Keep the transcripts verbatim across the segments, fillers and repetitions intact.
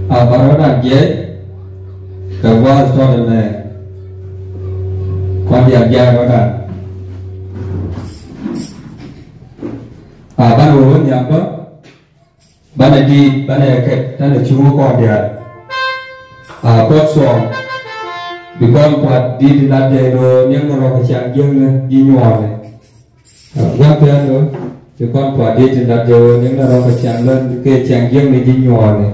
A banɛ rɔ̱dan jiɛc kɛ gua̱a̱th tɔt ɛmɛ. Kɔn diaal jiɛc rɔ̱dan. A banɛ wä wä nhiam bä. Banɛ diit, banɛ kɛt, tanɛ cuŋ kɔn diaal. A Kuoth cuɔ̱ɔ̱ŋ, bi kɔn pua̱t diit in lat jɛ do̱ niɛŋ ni rɔ̱ kɛ ciaŋ jiäkni ji̱ nyuɔɔni. Gua̱n piɛn do̱, bi kɔn pua̱t diit in lat jɛ do̱ niɛŋ ni rɔ̱ kɛ ciaŋ län kɛ ciaŋ jiäkni ji̱ nyuɔɔni.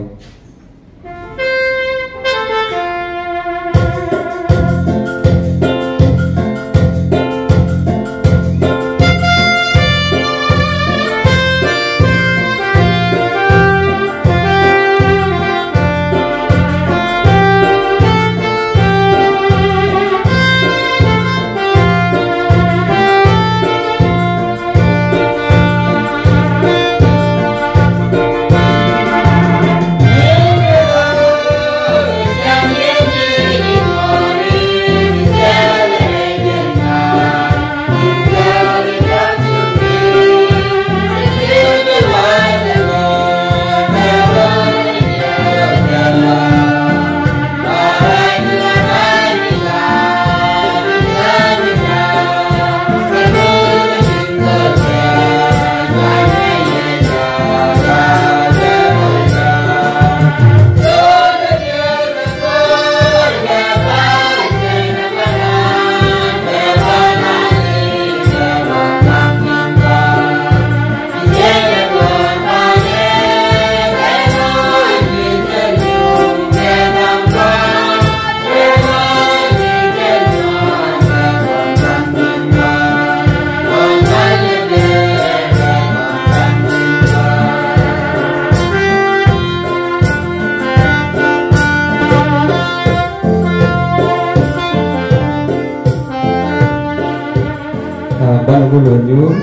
Banɛ gulɛ nyuur.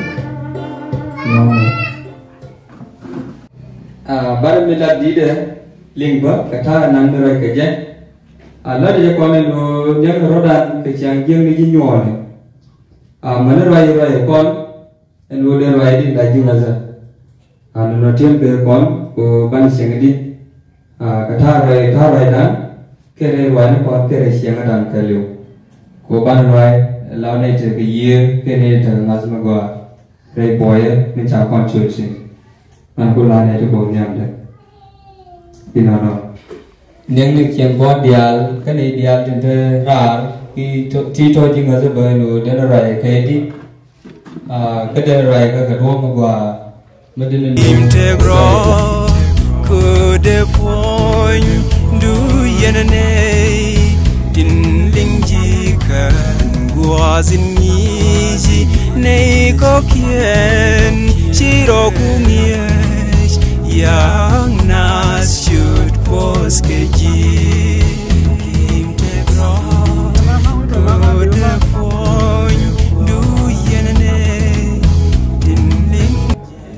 Banɛ mi lat di̱i̱dɛ liŋ bä kɛ ta̱a̱ naŋ ni rɔy kɛ jɛ. A lat jɛ kɔn in ɣöö niɛŋ rɔ̱dan kɛ ciaŋ jiäkni ji̱ nyuɔɔni. A mäni ruac ruac kɔn ɛn ɣöö dee ruac di la ji̱ ŋäthä. A nɔnɔ tiɛm kɛ kɔn kɛ ɣöö banɛ cieŋ di. A kɛ ta̱a̱ ruac ta̱a̱ ruacdan kɛ rɛy ruacni kɔn kɛ rɛy cieŋädan kɛɛliw. Kɛ ɣöö banɛ ruac la nɛy tekɛ yiëë kɛ nɛy tekɛ ŋa̱th mi gɔaa. Rɛy buɔyä mi ca kɔn col thi̱n. Man ku la nɛy ti kɔn nhiamdɛ. Inɔnɔ. Niɛŋ ni ciɛŋ buɔ̱n diaal kä nɛy diaal tin te raar ti tɔ̱ ji̱ ŋäth bä ɛn ɣöö den ruac kɛ di. Kä den ruac kɛ kɛ duɔ̱ɔ̱p mi gɔaa. Im tëk rɔ ködɛ puɔ̱ny du yɛn nɛy tin liŋ ji̱ kän gua̱a̱th in ŋi̱i̱ci nɛy kɔ̱kiɛn ci rɔ ku ŋi̱eec ya̱a̱ŋ naath ciöt kuɔth kɛ ji̱. Im tëk rɔ ködɛ puɔ̱ny du yɛn nɛy tin liŋ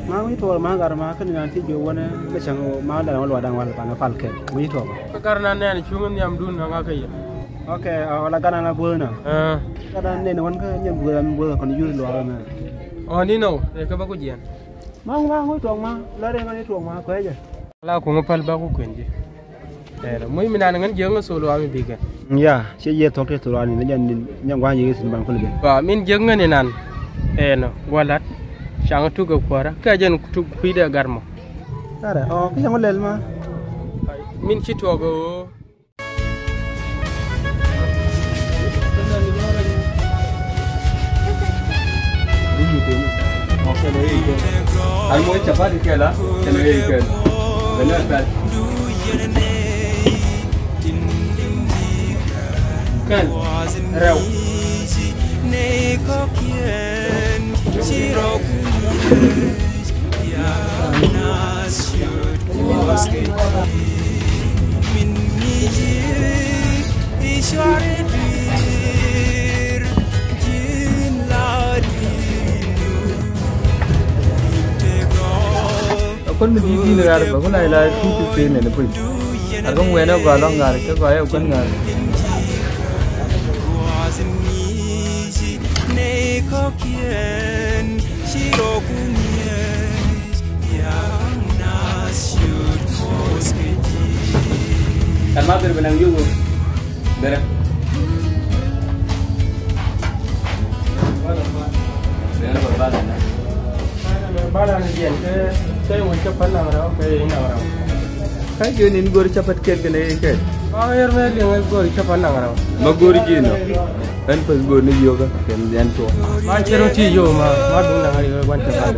Ma wi̱i̱ tuɔɔk ma gat ma kä ni nan ti jiök wänɛ kä cäŋ ma la ŋä luaat da̱ŋ wal panɛ pal kɛl wi̱i̱ tuɔɔk. Kä gat nan nɛn cuŋ nhiamdun ŋa kä yɛ. Ok, wala gat nan a buɔ̱th na. Gat nan nɛn wän kä nyɛn buɔ̱th mi buɔ̱th kɔn yuth luaak mɛ. Ɔ ni nɔ ɛ kä bä ku jiɛn. Ma ŋuŋ ma ŋuŋ tuɔɔk ma la rɛy ma ni tuɔɔk ma kuɛ jɛ. La kuŋ päl bä ku kuɛn ji̱. Ɛnɔ muc mi nan ŋän jiäk ŋä thol wa mi bikɛ. Ya ciɛ yiëë thɔk ti thol wa ni mi jɛn nyɛ gua̱a̱ny yiëë thi̱n ban kulɛ ben. Ba min jiäk ŋän inan. Ɛnɔ gua̱lat. Caŋ tuk ɛ kuäärä kɛ jɛn tuk kui̱dɛ gat mɔ. Kärɛ ɔ kä cɛ ŋɔ lɛl ma. Min ci tuɔɔk ɛ ɣöö. Al muɔc capati kɛl a kɛn wee kɛl. Bɛ nɛ pɛl. Kɛl rɛw. Akɔn mi di̱i̱t di̱i̱t ɣaar bä ku la ila two fifteen ni puc. Ar kä ŋuɛn ɛ gɔaa lɔ̱ŋ ŋa̱r cä gɔaa ɛ kuän ŋa̱r. Kal ma ber bɛ naŋ yio̱w. Ber. Ber bɛ bal na. Bal na jiɛn kɛ, kɛ wä cɛ pan naŋ rɛw, kɛ naŋ rɛw. Ka ji̱ ni go̱r cä pät kɛt kɛnɛ kɛt. Ba ɣer mɛ liŋ go̱r cä pan naŋ rɛw. Ma go̱r ji̱ nɔ. Ɛn peth go̱r ni yio̱kä kɛn diɛn tuɔ. Ma cɛ rɔ ti yio̱w ma, ma duŋ naŋ rɛw gua̱n cɛ pan.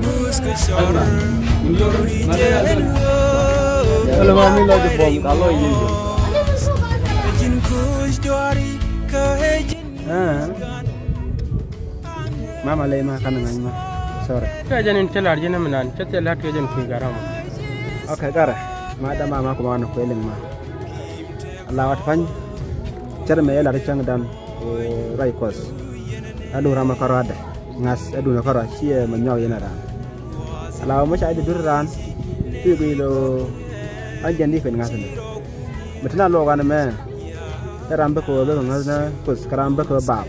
Kɛlɛ ma mi lɔ jɛ buɔm ka lɔ yio̱w. Ɛɛ. Mama ley ma kan ŋa̱ny ma. Sorry. Kɛ jɛn in cä lar ji̱n mi nan cä thil lat kɛ jɛn kui̱ garam. Okay, garɛ. Ma da mama kuma nɔ kuɛ liŋ ma. Ala wat pa̱ny. Cɛr mɛ yɛ lat cäŋ dan. Ruac Kuɔth. Adu ram kärɔadɛ. Ŋa̱th adu kärɔa ciɛ mɛ nyɔk yɛn ran. Ala wä mi ca i̱ di dur ran. Ti guiy lo. An jɛn di kuɛn ŋa̱th ni. Mi ti na luɔk an mɛ. Ɛ ram bä kɛ wä bä kɛ ŋäth na Kuoth kä ram bä kɛ wä baap.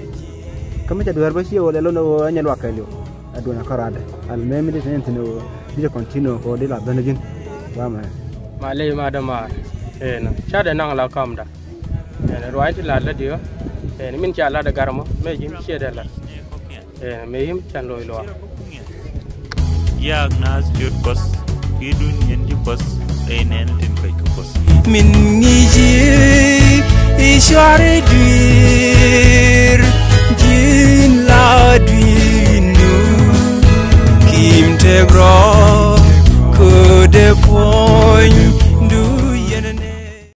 Kä mi ca dueer bä ci wä lɛ lon wä nyɛ luak kɛɛliw. Aduɔn a kɔr adɛ. Al mɛ mi di tini tini wä di jɛ continue kɛ wä di la ben ji̱n. Wa mɛ. Ma ley ma dä maar. Ɛn ca dɛ naŋ la kamda. Ɛn ruac ti la lät yɔ. Ɛn min ca la dɛ gar mɔ mɛ ji̱n ciɛ dɛ la. Ɛn mɛ yim can loc luaak. Yak naath ciöt Kuɔth, ki dun yɛn ji̱ Kuɔth, rɛy nɛɛni tin kɔc kä Kuɔth. Min ŋi̱ci i̱ cuari dui̱r, ji̱n la dui̱r nu, kim tëk rɔ, ködɛ puɔ̱n.